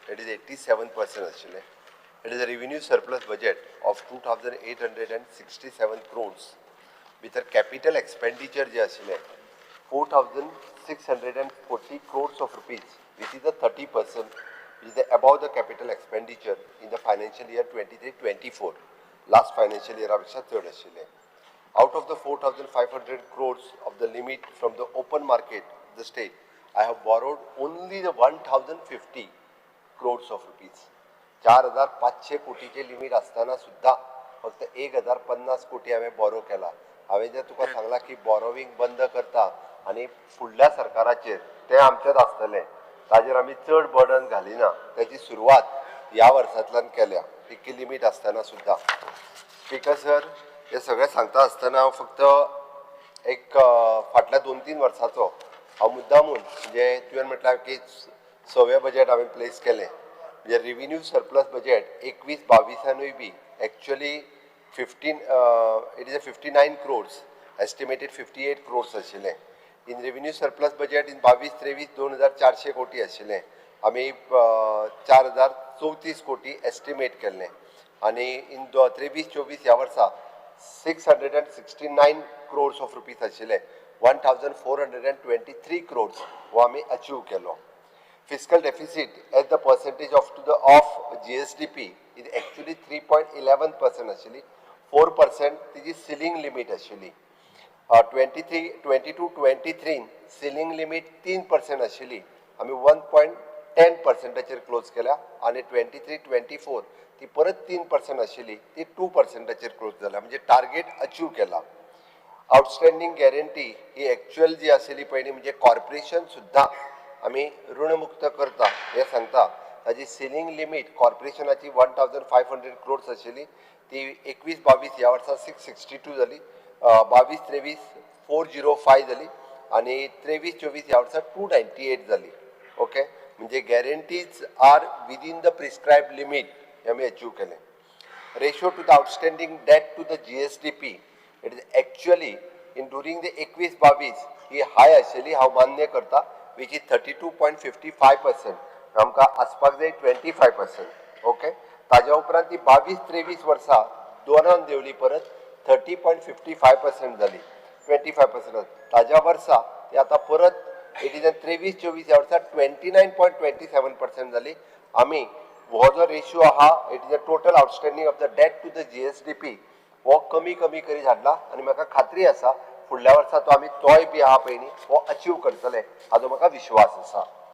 It is 87% आशिल्लें. It is a revenue surplus budget of 2,867 crores. भितर capital expenditure जे आशिल्लें, 4,640 crores of rupees, which is a 30% is the above the capital expenditure in the financial year 23-24. Last financial इयरा पेक्षा चड आशिल्लें. Out of the 4,500 crores of the limit from the open market, the state, I have borrowed only the 1,050 crores of rupees. 4,500 कोटीचे limit आसतना सुद्दां फक्त 1,050 कोटी हांवें बोरो केला. हांवें जें तुका सांगलां की बोरोवींग बंद करता आनी फुडल्या सरकाराचेर तें आमचेंच आसतलें, ताजेर आमी चड बर्डन घालिना. तेजी सुरवात ह्या वर्सांतल्यान केल्या, इतकी लिमीट आसतना सुद्दां. स्पीकर सर, हे सगळें सांगता आसतना हांव फक्त एक फाटल्या 2-3 वर्साचो हांव मुद्दामून, म्हणजे तुवें म्हटल्यार की सवें बजेट हांवें प्लेस केलें, म्हणजे रिव्हेन्यू सरप्लस बजेट 21-22 बी actually 15, it is a 59 crores, estimated 58 crores आशिल्लें. In revenue surplus budget in 22-23 2,400 कोटी आशिल्लें. आमी 4,034 कोटी एस्टिमेट केल्लें आनी इन 23-24 ह्या वर्सा 669 crores of rupees आशिल्ले. 1,423 crores हो आमी अचीव केलो. Fiscal deficit as the percentage of to the of GSDP is actually 3.11% आशिल्ली. 4% तिजी सिलींग लिमीट आशिल्ली. 23 22-23 ceiling limit 3% आशिल्ली. आमी 1.10 पर्संटाचेर क्लोज केल्या आनी 23-24 ती परत 3% आशिल्ली, ती 2 पर्संटाचेर क्लोज जाल्या. म्हणजे टार्गेट अचीव केला. आउटस्टँडींग गॅरंटी ही एक्च्युअल जी आशिल्ली पयलीं, म्हणजे कॉर्पोरेशन सुद्दां आमी ऋणमुक्त करता हें सांगता. ताजी सिलींग लिमीट कॉर्पोरेशनाची 1,500 crores आशिल्ली. ती 21-22 ह्या वर्सा 662 जाली, 22-23 405 जाली आनी 23-24 ह्या वर्सा 298 जाली. ओके, म्हणजे guarantees are within the prescribed limit हें आमी अचीव केलें. Ratio to the outstanding debt to the GSDP, it is actually in during the 21-22 ही हाय आशिल्ली, हांव मान्य करता, which is 32.55%. आमकां आसपाक जाय 25%. ओके, ताज्या उपरांत ती 22-23 वर्सा दोनान देंवली, परत 30.55% जाली, 25%. ताज्या वर्सा ती आतां परत it is 23-24 ह्या वर्सा 29.27% जाली. आमी हो जो रेशियो आहा, it is a total outstanding of the debt to the GSDP, हो कमी कमी करीत हाडला आनी म्हाका खात्री आसा, फुडल्या वर्सा तो आमी तोय बी आहा पळय न्ही, हो अचीव करतले हाजो म्हाका विश्वास आसा.